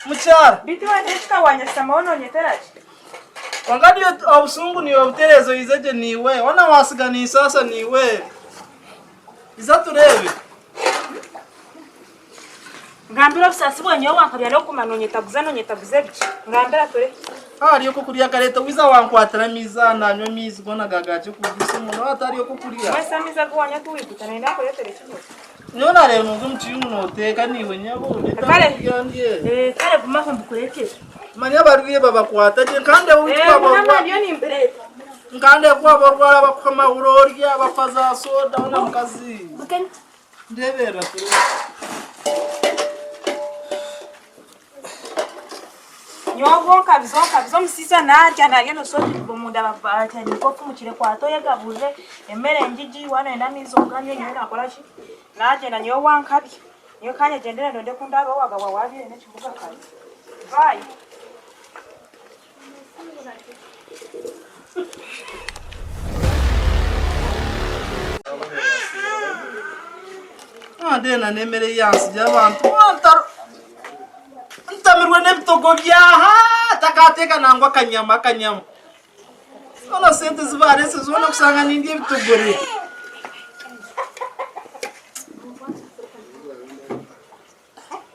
Mukyara. Beitu wangye ekikawanyasamaho nonyetera ki? Kwonka niiwe obusungu niiwe obutereeza oize gye niiwe. Hoona waasiga ninsaasa niiwe. Iza tureebe. Ngambira obusaasi bwawe nyowe wankabya n'okuguma nonyetaguza nonyetaguza ebiki? Ngambira ture. Hariyo okokurya akareeta wiza wankwatira amaizi aha nanywa amaizi goona gagakye kugwisa omunda waaba hatariyo okokurya. Mwesi amaizi agu wanywa tiwiguta nayenda nkureetere ekihuro. Nyowe nareeba noza omu kiyungu noteeka niiwe nyabo ndeeta Kare. akokurya ndye. Eh, kare gumaho mbikureetere. Manya abarwaire babakwata gye nkande owaitu Eh, waba guma orwa ndiyo nimbireeta. nkande ku waba orwara bakuha amahuri orya bakuha za soda hoona mukazi. Ndeeberera turebe. Nyowe obwo nkabiza nkabiza omusiisa narya narya noshusha oti omunda batandika ofumukire kwata oyegaburire emere ngigi waaba noyenda amaizi oganywe nyowe nakora ki nagyenda nyowe wankabya nyowe kanyegyendere ndonde oku ndaabe owagabwa wabiire n'ekibuga kare bye. Ndeeba n'emere eyansi y'abantu ntamirwe n'ebitogo byaha takateeka nangwa akanyama akanyama zoona sente ezi bareese zoona kushanga nindya ebitogore.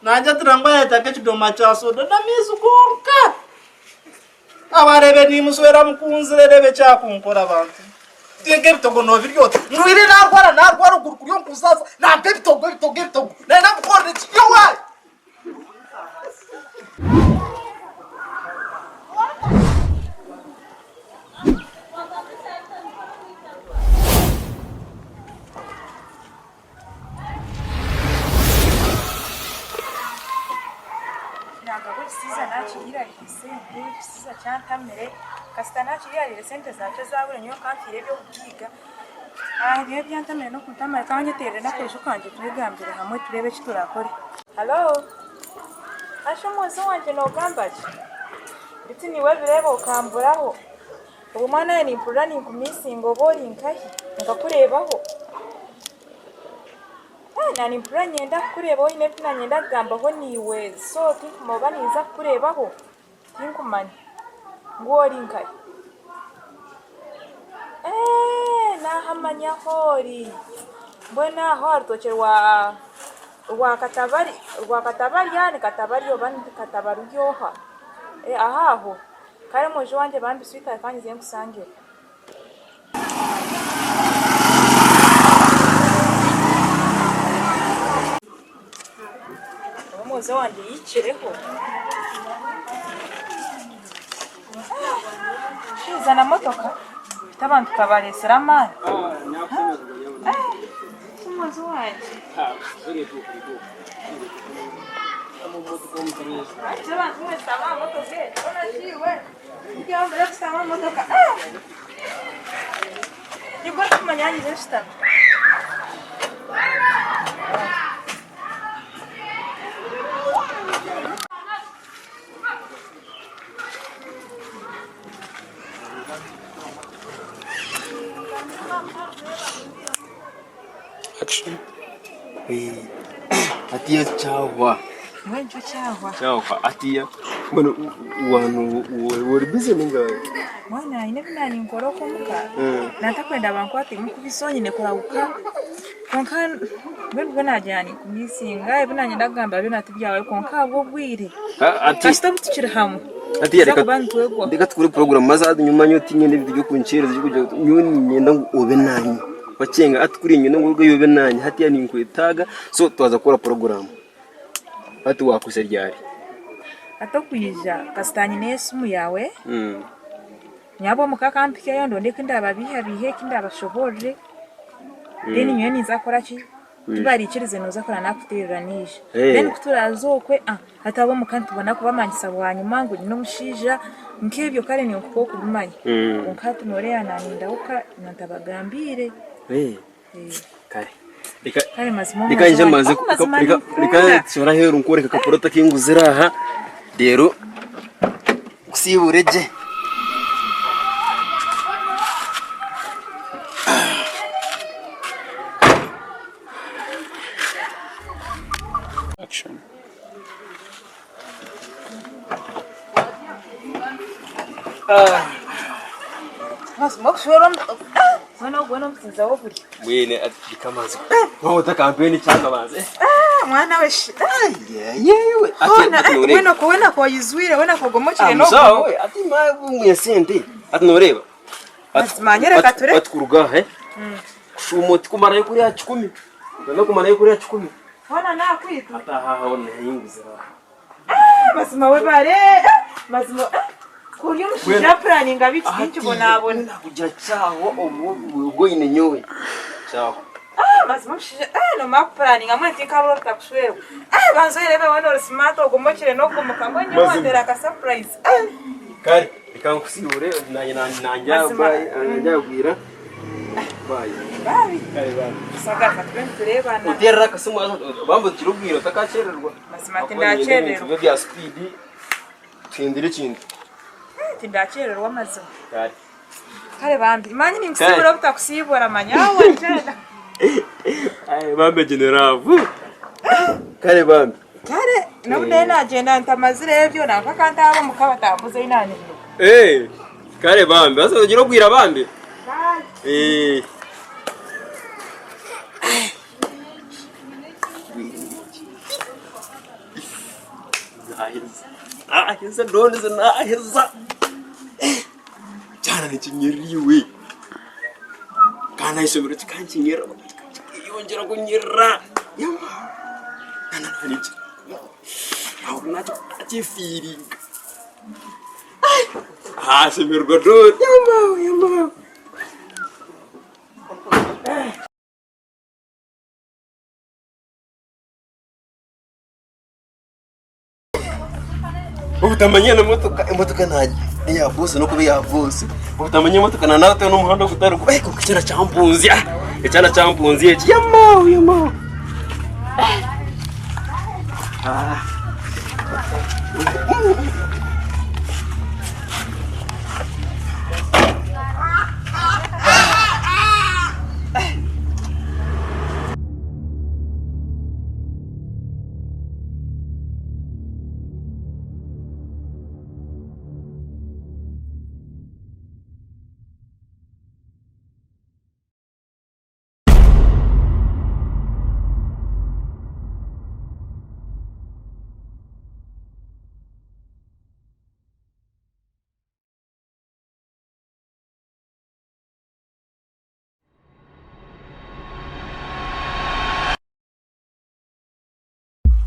Naija ngu ayetaka ekidoma kya soda n'amaizi gonka. Abareebe nimuswera mukunzire reeba ekyakunkora bantu. Nteeka ebitogo nobirya ota? Ndwire narwara narwara oguru kuri onkuzaza nampa ebitogo ebitogo ebitogo nayenda nkukorere ki yowaye. Nangwa ekisiiza naakiriirarira esente, ekisiiza kyantamire, kasita naakiriirarira esente zaakyo zaabura nyowe nkanfiire eby'obugaiga, nyowe byantamire n'okuntama reka nyeterere n'akojo kangye twegambire hamwe tureebe eki turakore. Halo, hashi omwojo wangye noogamba ki? Beitu niiwe ebireeba okamburaho, obwo mwana we nimpurira ninkumisinga oba ori nkahi nkakureebaho? Naanye nimpurira niinyenda kukureebaho haine ebi naanyenda kugambaho naiwe so tinkumanya oba ninza kukureebaho tinkumanya ngu ori nkahi. Naahamanya ahu ori mbwenu aho aha rutookye rwa Katabarya ni Katabarya oba ni Katabarurya oha? Aho aho kare mwojo wangye bambi swiiti ka nyije nkusangeyo. Omwojo wangye yikireho. Shiza na motoka beitu abantu kabaresire amaani. Omwojo wangye. Abantu mweshutama aha motoka egi. Hatiiya kyahwa. Kyahwa hatiiya mbwenu waaba ori bize ninga. Mwana haine ebi naaba ninkora oku omuka naatakwenda bankwatemu kubi so nyine kurahuka kwonka mbwenu bwo naagira ninkumisinga ebi naanyenda kugamba byona tibyahwayo kwonka ahabw'obwire kasita obu tukiri hamwe Hatiiya nituza kuba nitwegwaho. reka tukore puroguramu haza hati nyowe tiinyine ebintu by'okunkyereza nyowe niinyenda ngu obe naanye wakyenga hati kuri niinyenda ngu obe naanye hatiiya ninkwetaaga so twaza kukora puroguramu. Hati waakuza ryari? Hati okwija kasita nyine esimu yaawe, nyowe ab'omuka ka mpikeyo ndonde eki ndaababiihabiihe, eki ndaabashoboorore, then nyowe ninza kukora ki? Kwija. Tibaraikirize nooza kureba naakuteerera naija. Eh. Then ku turaaze okwe, ah hati ab'omuka nitubona kubamanyisa bwanyima ngu nyine omushaija, nk'ebyo kare ninkuha okubimanya. Kwonka hati nooreeba naanindahuka na ntabagambiire. Eh. Eh. Kare. Reka Kare mazima reka nje omukazi mbanze wange, oh mazima reka reka ninkukunda. nshore aheeru nkworeke akapurota aku nguzire aha reero nkusiibure gye. Mazima okushwera omu ah, mbwenu ogwo n'omusinza w'oburyo. Mbwenu reka mbanze waaba otakampire n'ekyanga banze. Ah, mwana we shi. Ah, Yewe ati hoona, ati eh, noreeba. wena ko wena ko oyizwire wena ko ogomokire Musawo n'ogomoka. we ati mawe esente ati noreeba. Mazima nyereka ture. Ati kuruga aha kushuuma oti kumarayo kuriya kikumi. Noza kumarayo kuriya kikumi. Hoona nakwitwa. Ati aha hoona yayinguzire aha. Ah, mazima webare. Ah, mazima ah, kuri omushaija apuraninga biki tinkibonabona. Nakugira kyaho obwo obwo oine nyowe. Kyaho. Ah, mazima omushaija ah, nomara kupuraninga mbwenu tinkabura obutakushwerwa. Ah, banza oreebe weena ori smart ogomokire n'okugomoka mbwenu nyowe wanteera aka surprise. Ah. Kare reka nkusiibure nanye nangya Mazima. bye nangya bwira. Bye. Bye. Kare bye. Sagaruka tube nitureebana. Oterera akasimu bambe otugire obwire otakakyerererwa. Mazima tindakyerererwa. Ahakuba bya speed tuhindure ekintu. Tindakyerererwa mazima. Kare. Kare bambi manya ninkusiibura obutakusiibura manya wagyenda. Aye bambi egyo ni love. Kare bambi. Kare nobu nayo nagyenda ntamazire ebyo nanka kantaaha omuka batambuza ei nanyiniire. Eh, kare bambi haza ogire obwira bambi. Bye. Eh. Naheza naheza ndondize naheza kyana nikinyirira iwe kandi ah'eishomero kikankinyirira kikeyongyera kunyirira nakifiiringa nashemererwa dooni. Obutamanya na motoka, emotoka neya bosi nokuba eya bosi. Obutamanya emotoka na nateera omuhanda ogutari gwo. Eh, kwonka ekyana kyampunzya. Ekyana kyampunzya eki. Yamaawe, yamaawe. Ah.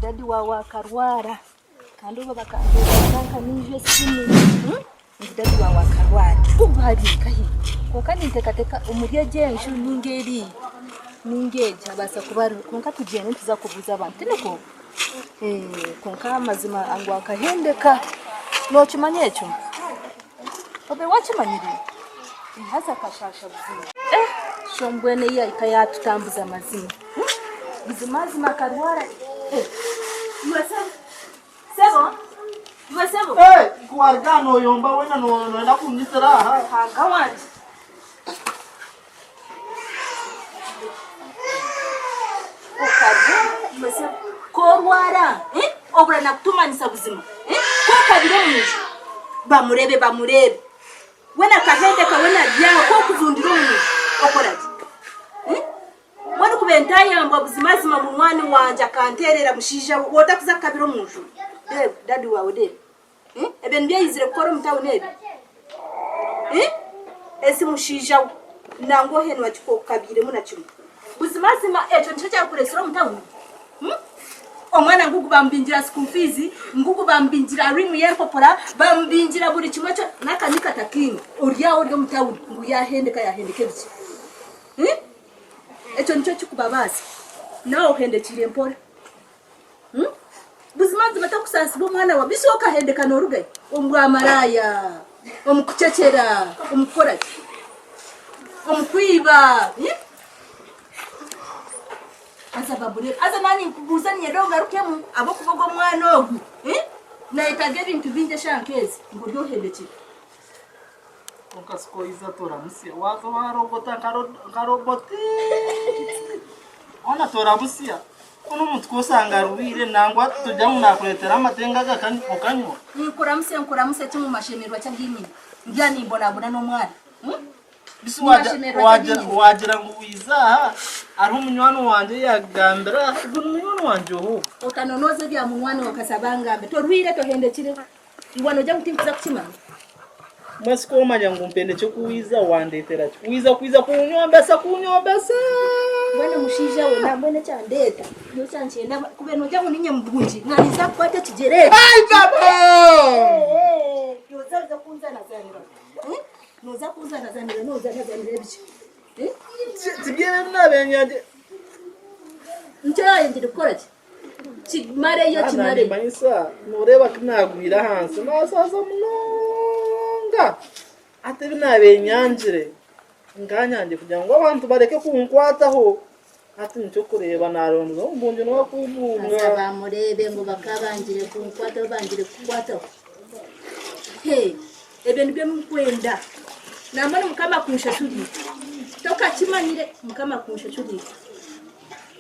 Dadi waawe akarwara kandi obwo bakampeereza nka naija esimu ngu dadi waawe akarwara obwo ari nkahi? Kwonka ninteekateeka omuri egi enju ninga eriiya ninga egi habaasa kuba hariho kwonka tugyende nituza kubuuza abantu tinikwo? Kwonka amazima ngu akahendeka nookimanya ekyo? Obe wakimanyire? Haza akashaasha buzima. Sho mbwenu ei ahika yaatutambuza amazima. Buzimazima akarwara. Iwe sebo, sebo, iwe sebo. Ku waruga aha nooyomba weena nooyenda kunyitira aha. Ruhanga wangye. Okarwara iwe sebo. Ku orwara, obura nakutumanyisa buzima. Ku okabire omu nju, bamureebe bamureebe. Weena akahendeka weena ari aho, ku okuzundira omu nju, okora ki? Mbwenu kuba entayambwa buzimazima munywani wangye akanteerera mushaija we otakuza kukabira omu nju. Reeba dadi waawe reeba. Ebyo nibyo yaizire kukora omu tawuni ebi? Esi mushaija we nangwa ohenwa kikabiiremu na kimwe. Buzimazima ekyo nikyo kyakureetsire omu tawuni? Omwana ngugu bamubingira school fees, ngugu bamubingira rimu y'empapura, bamubingira buri kimwe kyona n'akanyika takaine. Ori aho ori omu tawuni ngu yahendeka yahendeka ebiki? Ekyo nikyo kikubabaasa. Nawe ohendekiire mpora. Buzimazima tokusaasibwa omwana waawe, beitu okahendeka noorugayo omu bwamaraaya, omu kucecera, omu kukora ki? Omu kwiba. Haza Babulebe, haza naaba ninkubuuza niinyenda ogarukemu ahabw'okuba ogu omwana ogu naayetaaga ebintu bingi eshaaha nk'ezi ngu ori ohendekire. Kwonka sikoiza toramusya waza warogota nka roboti hoona toramusya hoona omuntu ku osanga arwaire nangwa togira ngu nakuretera amate ngaga okanywa. Nkuramuse nkuramuse ki mumashemererwa ki aginyine ndya nimbonabona n'omwana. Bisi wagira ngu wiza aha hariho munywani wangye yagambira ogu ni munywani wangye ohu. Otanonooza ebya munywani wawe okasaba angambe torwire tohendekire. Iwe nogira ngu tinkuza kukimanya? Mbwenu ku omanya ngu mpendekye ku wiiza wandeetera ki? Wiiza kwija kunyombesa kunyombesa! Mbwenu omushaija we nambwenu ekyandeeta nyowe kyankyenda kuba nogira ngu niinye murungi naninza kukwata ekigyere eki. Ai baba! Noza oza kunzanazanira noza kunzanazanira nozanazanira ebiki? Tibyo ebi nabiire nyangye. Nikyo yayengire kukora ki? Kimareyo kimareyo. Nimanyisa noreeba ku nagwire ahansi nasaasa munonga hati ebi nabaire nyangire nkanyangire kugira ngu abantu bareke kunkwataho hati nikyo orikureeba naronda omumbungi niwe akumbunga. Haza bamureebe ngu bakabangire kunkwataho bangire kukukwataho. Hee ebyo nibyo ndikwenda. Nambwenu Mukama akunshashurire. Tokakimanyire Mukama akunshashurire.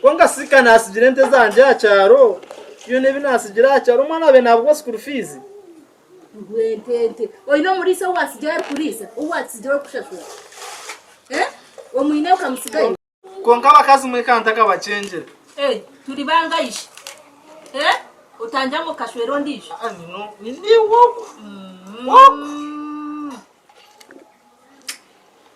Kwonka si ka naatsigira ente zangye aha kyaro, byona ebi naatsigira aha kyaro, omwana abe naabugwa school fees. Ngu ente ente. Oine omuriisa ou waatsigira arikuriisa, ou waatsigira orikushashura? Eh? Omwine okamutsigayo? Kwonka abakazi mwe ka ntakabakyengyera. Eh, turi bangaishe. Eh? Otangira ngu okashwera ondiijo. Ah, nino, niiwe ogu. Ogu.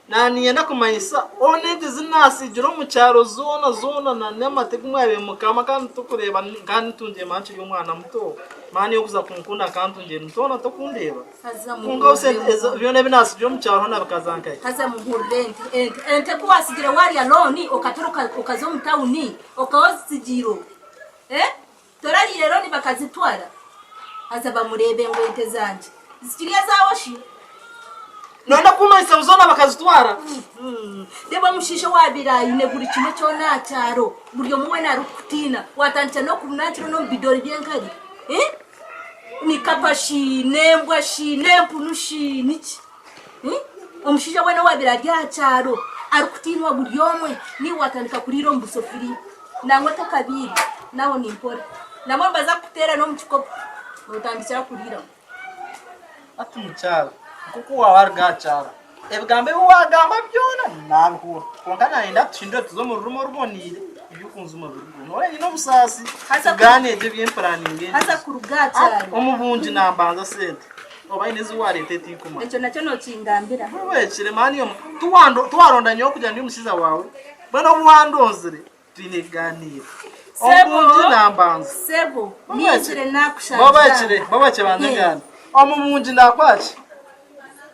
Naaniinyenda kumanyisa hoona ente ezi naatsigire omu kyaro zoona zoona na n'amate agu mwabaire mukama kandi tokureeba kandi ntungire mba nkiri omwana muto mani y'okuza kunkunda akantungire muto hoona tokundeeba Haza kwonka muhurire ezo byona ebi naatsigire omu kyaro hoona bikaza nkahi? Haza muhurire ente ente ente ku waatsigire waarya looni okatoroka okaza omu tawuni okaba ozitsigiire okwo eh torariire looni bakazitwara Haza bamureebe ngu ente zangye zikiri ezaawe shi? Noyenda kummanyisa ngu zoona bakazitwara? Reeba omushaija owaabaire aine buri kimwe kyona aha kyaro, buri omwe weena arikukutiina, waatandikira n'okunaakira n'omu bidoori by'enkari. Ni kapa shi, n'embwa shi, n'empunu shi, niki? Omushaija weena owaabaire ari aha kyaro arikutiinwa buri omwe, naiwe waatandika kuriira omu busofuriya. Nangwa tokabiire, naho ni mpora. Nabwo nibaza kukuteera n'omu kikopo otandikira kuriiramu. Hati mukyara, nk'oku waabaruga aha kyaro, ebigambo ebi waagamba byona naabihurira. Kwonka naayenda tuhindure tuze omu rurimi oruboneire, eby'okunzuma birugwe. Nooreeba nyine obusaasi, tugaaniire gye eby'empuraninga Haza endiijo. kuruga aha kyaro. Omu bungi nambanza sente. Oba haine ezi waareeta etinkumanya. Ekyo nakyo nookingambira. Wekire mani omu tiwaronda nyowe kugira ndi omushaija waawe. Mbwenu obu wandonzire twine kugaaniira. Sebo, Omu bungi nambanza. sebo, Babakire nyizire nakushangira. babakire banze ngaane. Omu bungi nakwaki?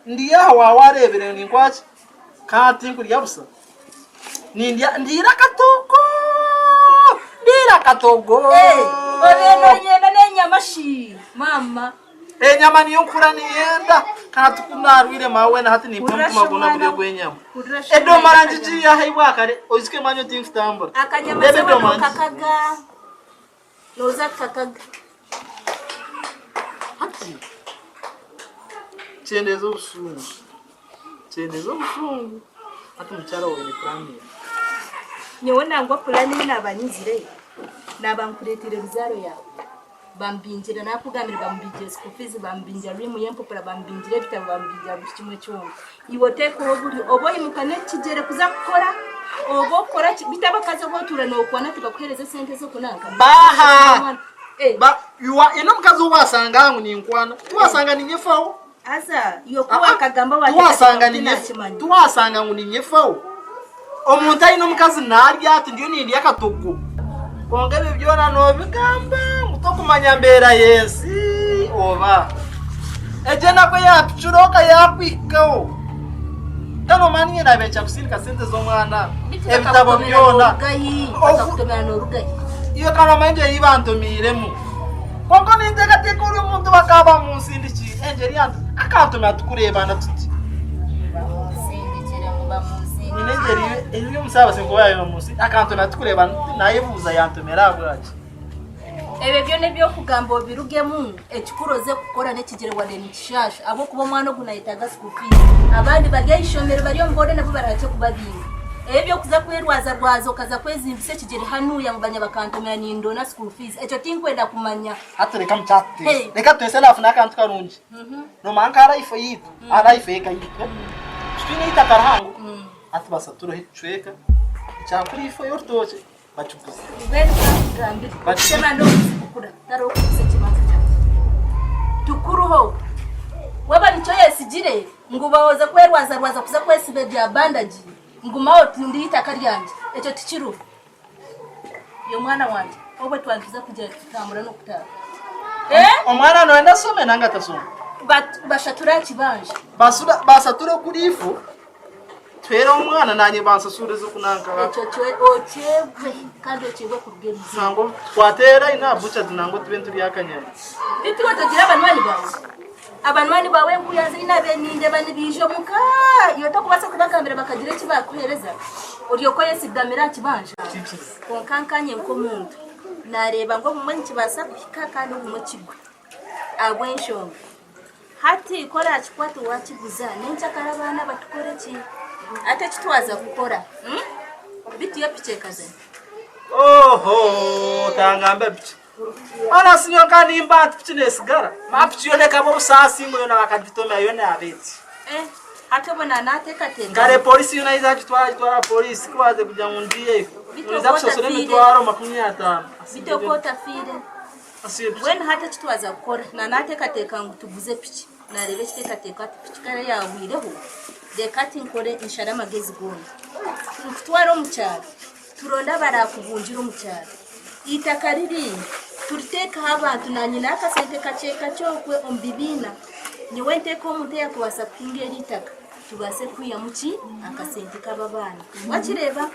Ndi aha waawe wareebire ninkwaki? Ka tinkurya busa. Nindya ndiira akatogo. Ndiira akatogo. Obeire noyenda n'enyama shi maama. Enyama niyo nkura ninyenda kandi ku narwire maawe na hati nimpa omutima gwona guri ogw'enyama. Edomora ngigiiye aha ibwakare oijuke manya tinkutambura. Akanyama Reeba sebo edomora ngi. nokakaga noza kukakaga. Hati kyendeeza obusungu, kyendeeza obusungu hati mukyara waine puraani eha? Nyowe nangwa puraani ei naaba nyizire naaba nkureeteire ruzaaro yaawe. Bamubingira nakugambire bamubingira school fees, bamubingira riimu y'empapura, bamubingira ebitabo, bamubingira buri kimwe kyona. Iwe oteekaho oburyo oba oimuka n'ekigyere kuza kukora oba okora ki beitu abakazi obu otuura nookwana tibakuheereza esente z'okunanka? Baha! Ba, iwe haine omukazi ou waasanga ngu ninkwana, tiwaasanga ninyefaho? Haza iwe ku waakagamba waateekateeka Tiwaasanga ngu ninye, tinaakimanya. tiwaasanga ngu ninyefaho? Omuntu aine omukazi naarya ati ndiyo nindya akatogo. Kwonka ebyo byona noobigamba ngu tokumanya mbeera y'ensi oba? Egyo enaku eyaatucura oka yaakuhikaho. Kandi omanya niinye naabeekya kusindika sente z'omwana, Beitu ebitabo bakakutomera byona. n'orugahi, bakakutomera n'orugahi. Iwe kandi omanya engyeri ei bantomiiremu. Kwonka ninteekateeka ori omuntu bakaba bamunsindikiire engyeri yantu akantomera tukureebana tuti. Bamunsindikire ngu bamunsindikire. Nyine engyeri eri omusaabase ngu yaabaire bamunsindikire akantomera tukureebana tuti naayebuuza yantomera ahabwaki. Ebyo byona eby'okugamba obirugemu, ekikuru oze kukora n'ekigyere wadde nikishaasha ahabw'okuba omwana ogu nayetaaga school fees. Abandi bari aha ishomero bari omu boda nabo barihakye kubabinga. Ebyo eby'okuza kwerwazarwaza okaza kwezimbisa ekigyere hanuuya ngu banya bakantomera nindona school fees, ekyo tinkwenda kumanya. Hati reka mukyatuteese. Hey. Reka tuteese nafuna akantu karungi. Nomanya nka life yaitu, aha life y'eka yaitu. Titwine eitaka rihango. Hati basatureho ekicweka ekya kuri ifo y'orutookye. bakiguze. Mbwenu kankugambire, okushema n'okuzibukura tari okuguza ekibanza kyangye. Tukuruho. Waaba nikyo oyesigire ngu bahoze kwerwazarwaza kuza kwesiba ebya bandagi ngume aho ndihe eitaka ryangye, ekyo tikiriho. Iwe mwana wangye, obwe twaba nituza kugira tutambura n'okutaaha. Omwana noyenda asome nanga atasoma? Bashature aha kibanja. Basature kuri ifu. Twere omwana nanye bansasurize oku nankaba. Ekyo okyebwe kandi okyebwe kuruga emizimu. Nangwa twateera ina aha butchery nangwa tube niturya akanyama. Beitu iwe togira abanywani baawe? Abanywani baawe enkuya nze abe nindeeba nibaija omuka iwe tokubaasa kubagambira bakagira eki baakuheereza oryoke oyesigamire aha kibanja? Kwonka nkanye nk'omuntu naareeba ngu obumwe nikibaasa kuhika kandi obumwe kigwe ahabw'enshonga. Hati ku oraakikwata waakiguza, nyenkyakare abaana aba tukore ki? Hati eki twaza kukora, beitu yo piki ekaza hi? Oho, otangamba piki. Honestly nyowe nka nimba nti piki nesigara. Ma piki yoona ekaba obusaasi ngu yoona bakagitomera yoona yaaba eti. Eh, hati obwo naateekateeka. Kare polisi yoona yaiza agitwara agitwara aha polisi ku baaze kugira ngu ngiyeyo. Beitu Ngu niza oku kushashura otafiire. emitwaro 50. Beitu oku otafiire. Mbwenu hati eki twaza kukora, naateekateeka ngu tuguze piki. Naareeba ekiteekateeko ati piki kare yaahweireho, reka hati nkore nshare amagezi goona. Nkutware omu kyaro, turonde abaraakubungira omu kyaro. Eitaka ririiya turiteekeho abantu, naanye nahe akasente kakye kakye okwe omu bibiina, nyowe nteekeho omuntu oyaakubaasa kuhinga eri eitaka, tubaase kwihamu ki? Akasente k'aba abaana. Wakireeba?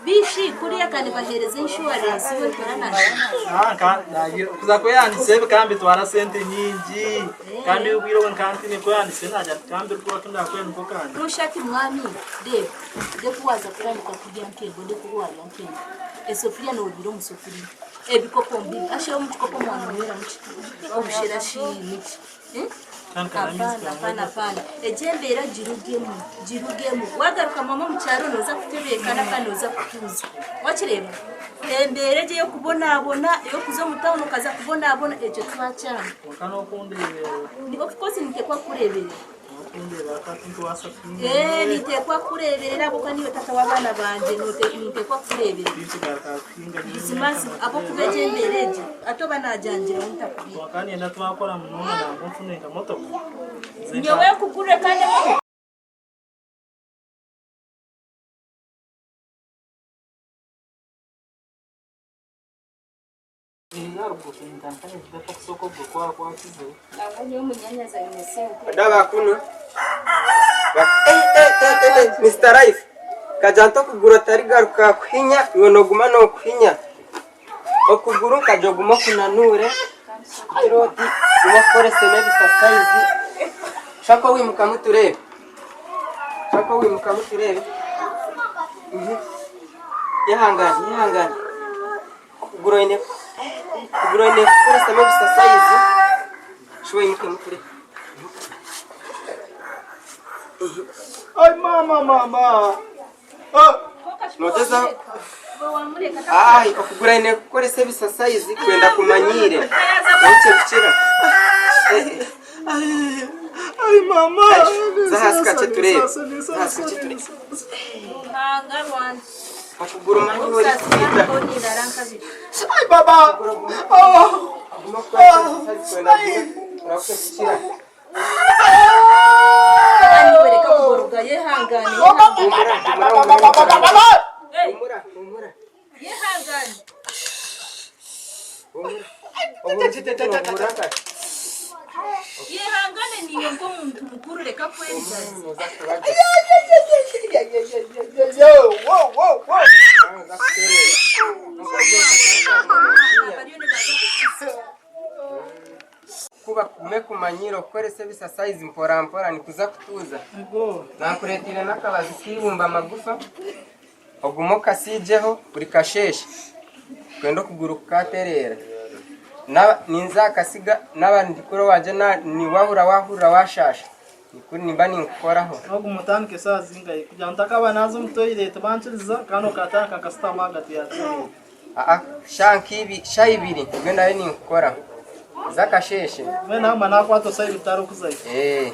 Bishi kuriya ka nibahereza inshuwarensi iwe toranagira. Kuza kwehandisa ebi bitwara sente nyingi kandi obwire obu nkaba ntiine kwehandisa nagira nti kambirwe aku ndakore niko kangye. Noshusha ati mwami reeba ndeka waaza kutandika kurya nk'embwa ndeka obu waarya nk'embwa esefuriya nooriira omu sefuriya ebikopo mbibi asha omu kikopo mwanyweramu ki obushera shi niki. Apaana, apaana, apaana. Egyo embeera girugyemu, girugyemu. Waagaruka mama omu kyaro nooza kutebeekana kandi nooza kutuuza. Wakireeba? Embeera egyo ey'okubonabona, ey'okuza omu tawuni okaza kubonabona, ekyo twakyanga. Kwonka n'okundeeberera. Of course niteekwa kukureeberera. N'okundeeberera ka tinkubaasa kuhinga. Ee, niteekwa kukureeberera ahabw'okuba niiwe taata w'abaana bangye, niteekwa kukureeberera. Tinkigaruka kuhinga. Buzimazima ahabw'okuba egyo embeera egyo, hati oba naagyangiraho ntakubiire. Kwonka niinyenda twakora munonga nangwa nfune nka motoka. Nze nka- Nyowe nkugurire kandi emotoka. Nangwa nyowe munyanyazi aine sente. Ndaba kunu. Eh, eh, eh, eh, eh, Mr. Life. Kaja nti okuguru otarigaruka kuhinya, iwe noguma nokuhinya. Okuguru kaja ogume okunanuure, kugira oti guma okukorese n'ebisasayizi. Shaka owimukamu tureebe. Shaka owimukamu tureebe. Mhm. Yehangane, yehangane. Okuguru oine okuguru oine kukoresemu ebisasayizi. Shuba oimukemu tureebe. Ai mama mama. Ah. Nogyezaho Ai, okuguru aine kukoresa ebisasayizi kwenda kumanyiire. Noikye kukira. Ai, ai mama. Za hasi kakye tureebe. Za hasi kakye tureebe. Ruhanga rwange. Okuguru mani orikukwita. Ai baba. Oh. Guma kukoresa ebisasayizi kwenda kurakye kukira. Niwereka kuboroga yehangane Humura, humura. yehangane. Humura. Humura kati. Yehangane niiwe nk'omuntu mukuru reka kwerigaza. Noza kuba gye. Kuba kugume kumanyiira okukoresa ebisasayizi mpora mpora nikuza kutuuza. Nankureeteire n'akabazi k'eibumba magufa ogume okasiigyeho buri kasheeshe kwenda okuguru kukatereera. Ninza aha kasiga naaba ndi kuri owangye wahurira wahurira washaasha nikwo nimba ninkukoraho. Oguma otandike eshaaha zingahi? Kugira ngu ntakaba naaza omu toilet bankiriza kandi okatandika nkasitama ahagati ya toilet. Aa shaaha nk'ibiri, shaaha ibiri nibwo ndaabe ninkukoraho ez'akasheeshe. Mbwenu naguma nakwata shaaha ibiri tarikuzayo. Ee,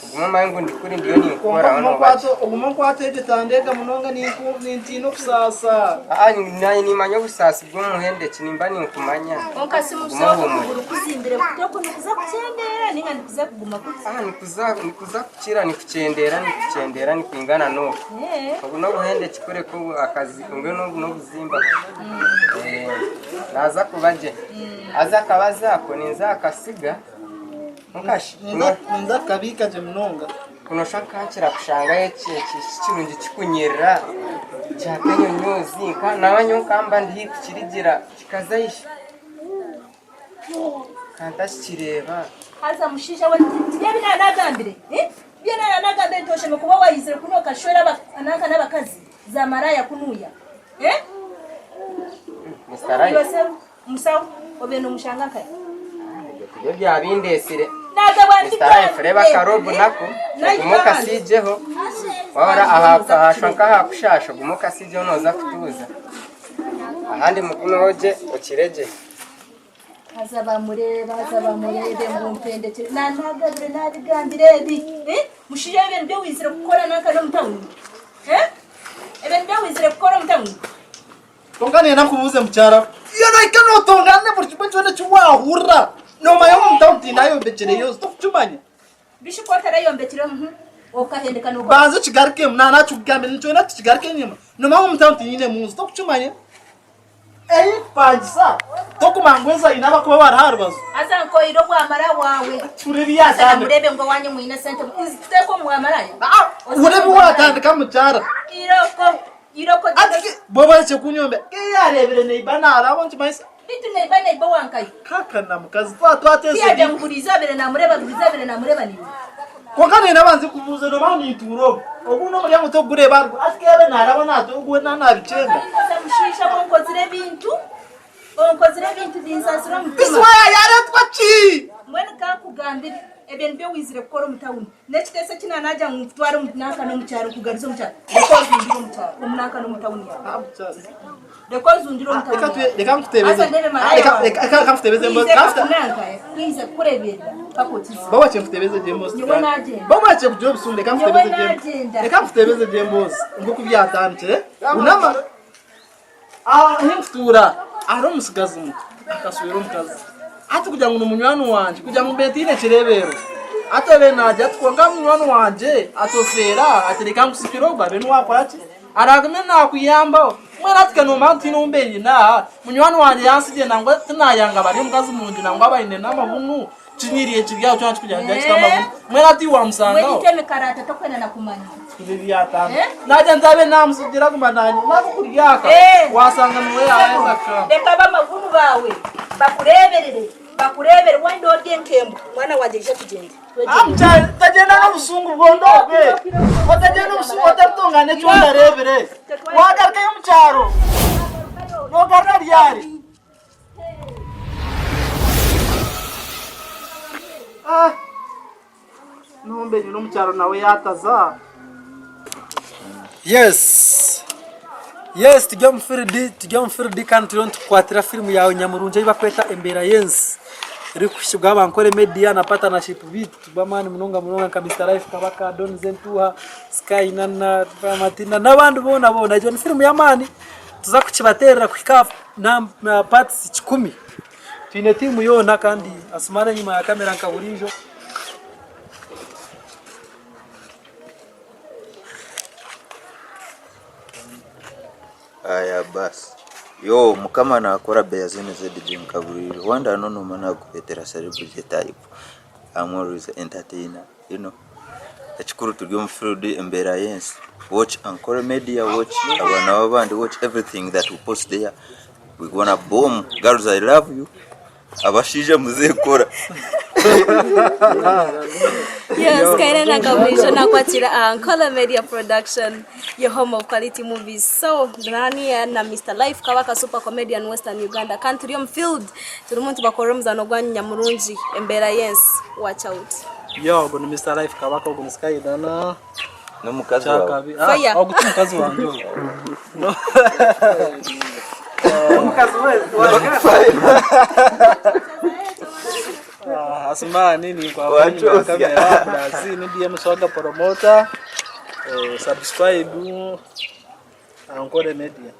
ogume omanye ngu ndi kuri ndiyo Kwonka ninkukoraho ogume nooba okwate gye. ogume okwate egyo etandeega munonga ninku nintiina okusaasa. Aa naanye niimanya obusaasi bw'omuhendo eki nimba ninkumanya. Kwonka si Guma mushaho ohuumure. okuguru kuzimbire kuti oku nikuza kukyendeera ninga nikuza kuguma kuti? Aa nikuza nikuza kukira nikukyendeera nikukyendeera nikwingana n'oku. Ee. Obu n'obuhendo eki kureka obu akazi mbwenu obu n'obuzimba. Ee, naaza kuba gye. Haza akabazi ako ninza kukasiga nkashi Ninza ninza kukabiika gye munonga. kunosha nkankira kushangayo eki eki kirungi kikunyirira kyaka enyonyoozi nka naaba nyowe nkamba ndi haihi kukirigira kikaza ahisha kantakikireeba. Haza mushaija we ti ebi naanagambire? Byo naanagambire nti oshemereire kuba waizire kunu okashwera nanka n'abakazi za maraaya kunuya? Mister Right. Iwe sebo musawo obaire nomushanga nkahi? Ebyo tibyo byabindeetsire. Nagabwa Mister Life reeba akarobu nako ogume okasiigyeho wahurira ahashwa nk'ahakushaasha ogume okasiigyeho nooza kutuuza ahandi mugumeho gye okire gye. Haza bamureebe, haza bamureebe ngu mpendekire. Naanagabire naabigambire ebi. Eh? Mushaija ebyo nibyo waizire kukora nanka n'omu tawuni? Eh? Ebyo nibyo waizire kukora omu tawuni? Kwonka niinyenda nkubuuze mukyara we. Iwe nohika nootongana buri kimwe kyona eki waahurira. Noomanya ngu omu tawuni tindayombekireyo, tokukimanya? Bishi ku otarayombekire omu okahendeka nokora. Banza okigarukemu, na nakikugambira nikyona tukigaruke enyima. Nomanya ngu omu tawuni tinyine munju, tokukimanya? Ei kupangisa, tokumanya ngu enju aine abakuba bari aha rubaju. Haza nkoyire obwamara bwawe. Hurira ebi yatandika. Haza namurebe ngu owanyu mwine sente, nzituteeka omu bwamaraya. Hurira ebi watandika mukyara. Iroko, iroko. Ati bo barekye kunyombera. Ke yarebire neiba naraba nikimanyisa. Beitu neiba neiba owankahi? Kakana mukazi twaba twateza Tiyagira ngu buriizooba abaire namureeba buriizooba abaire namureeba niiwe. Kwonka naine abanze kubuuza noba nintuura ogu. Ogu n'omuryango tokugureeba aharuguru. Ati ke yabe naraba naata ogu we nanabikyenga. Haza mushaija we onkozire ebintu, onkozire ebintu binsaasire omutima. Bisi we yaretwa ki? Mbwenu kankugambire, ebyo nibyo waizire kukora omu tawuni. N'ekiteeso eki naanaagira ngu nkutware omu nanka n'omu kyaro nkugaruze omu kyaro, reka ozungire omu kyaro, omu nanka n'omu tawuni yaawe. Reka ozungire omu tawuni yaawe. Reka nkutebeze. Haza ndeebe maraaya waawe. Reka nkutebeze mbozi. Kwija kakunanka, kwija kukureeberera mpaka okizire. Baba kye nkutebeze gye mbozi. Nyowe nagyenda. Baba kye kugira obusungu reka Nyowe nkutebeze gye. nagyenda. Reka nkutebeze gye mbozi. Nk'oku byatandikire. Unama. Aha ahu nkutuura hariho omutsigazi muto akashwera omukazi. Hati kugira ngu ni munywani wangye kugira ngu mbe ntaine kireebero hati abe naagira ati kwonka munywani wangye atofeera ati reka nkusikire ogu abe niwe akora ki araagume naakuyambaho. Mbwenu hati ka noomanya ngu tihaine ou mbe nyine aha, munywani wangye yantsigira nangwa tinaayanga bari omukazi murungi nangwa aba aine n'amabunu kinyiriire kiri aho kyona kirikugira ngu kiti amabunu. Mbwenu hati iwe wamusangaho. Mbwenu itwe emikarata tokwenda na kumanya. Nagya nti abe namusigira aguma nanye nakukuryaka wasanga niwe yaheza kukamba. Reka ab'amaguru baawe bakureeberere, bakureebere wayenda orye nk'embwa. Mwana wangye ija tugyende. Amukyari tagyenda n'obusungu bwona obwe otagyenda obusungu otaritongana eki ondareebire wagarukayo omu kyaro nogaruka ryari. Ah. Nombe nyine omu kyaro nawe yataza. Yes yes turi omu field turi omu field kandi turiyo nitukukwatira firimu yaawe nyamurungi ei barikweta embeera y'ensi erikuhikibwaho Abankore media na patanashipu biitu b'amaani munonga munonga nka Mister Life Kabaka, Don Zentuuha, Sky Nana, Matina n'abandi boona boona. Egyo ni firimu y'amaani tuza kukibateerera kuhika aha paatisi kikumi. Twine tiimu yoona kandi Asumani enyima ya kamera nka buriijo. Aya basi yo mukama nakora Beyazini ZD nka buri Rwanda no numa nakuretera celebrity type I'm always entertainer you know. Ekikuru turi omu field embeera y'ensi. Watch Ankole media, watch abaana b'abandi, watch everything that we post there. We gonna boom. Girls I love you. Abashaija muzekora. Yes, Kairana Kabulijo nakwatira Ankole Media Production, your home of quality movies. So, ndani na Mr. Life Kabaka Super Comedian Western Uganda. Kandi turi omu field, turimu nitubakora omuzano gwanyu nyamurungi, embeera y'ensi. Watch out. Yo, ogu ni Mister Life Kabaka, ogu ni Skydana. N'omukazi waawe. Kyakabi. Ah, Fire. ogu ti mukazi wangye ogu. No. Omukazi we Ah, Asumani ni kwa Wachoosya. kamera Brazil ni DM Swaga Promoter. Eh, subscribe Ankole Media.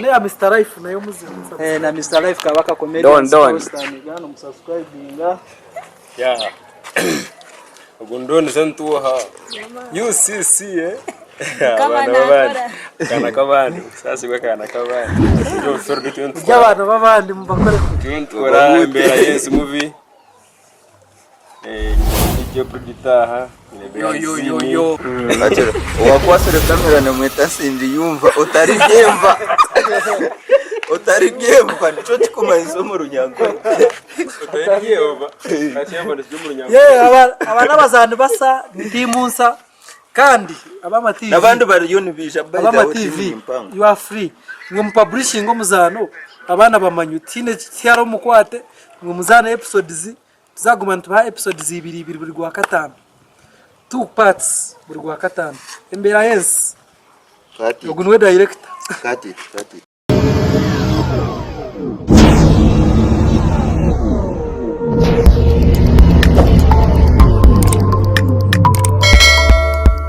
na ya Mr Life nayo muzima. Eh, na Mr. Life Kabaka Comedian Don, don. Western Uganda musubscribinga. Yeah. Ogu ndoni sentuha. UCC eh. Mukama Abaana b'abandi. nakora. Akaana k'abandi. Sasigwa akaana k'abandi. Turi omu field Burya abantu b'abandi mubakore Tuntukora embeera y'ensi mubi. Eh, nijjo proditaha. Yo, yo, yo, yo. Akira, owakwasire kamera namweta Nsengiyumva otaribyemva otaribyemva nikyo kikumanyisa omu runyankore. Otaribyemva. Akyemva nikyo omu runyankore. Ye aba aba n'abazaani basa ni tiimu nsa kandi ab'ama TV N'abandi bariyo nibaija by the ab'ama way TV tiimu ni mpango. you are free ngu mupaburishinge omuzaano abaana bamanye tihaine tihariho omukwate ngu muzaane episodes tuzaguma nitubaha episodes ibiri ibiri buri gwakataano two parts buri gwakataano embeera y'ensi Cut it, ogu niwe director. cut it, cut it.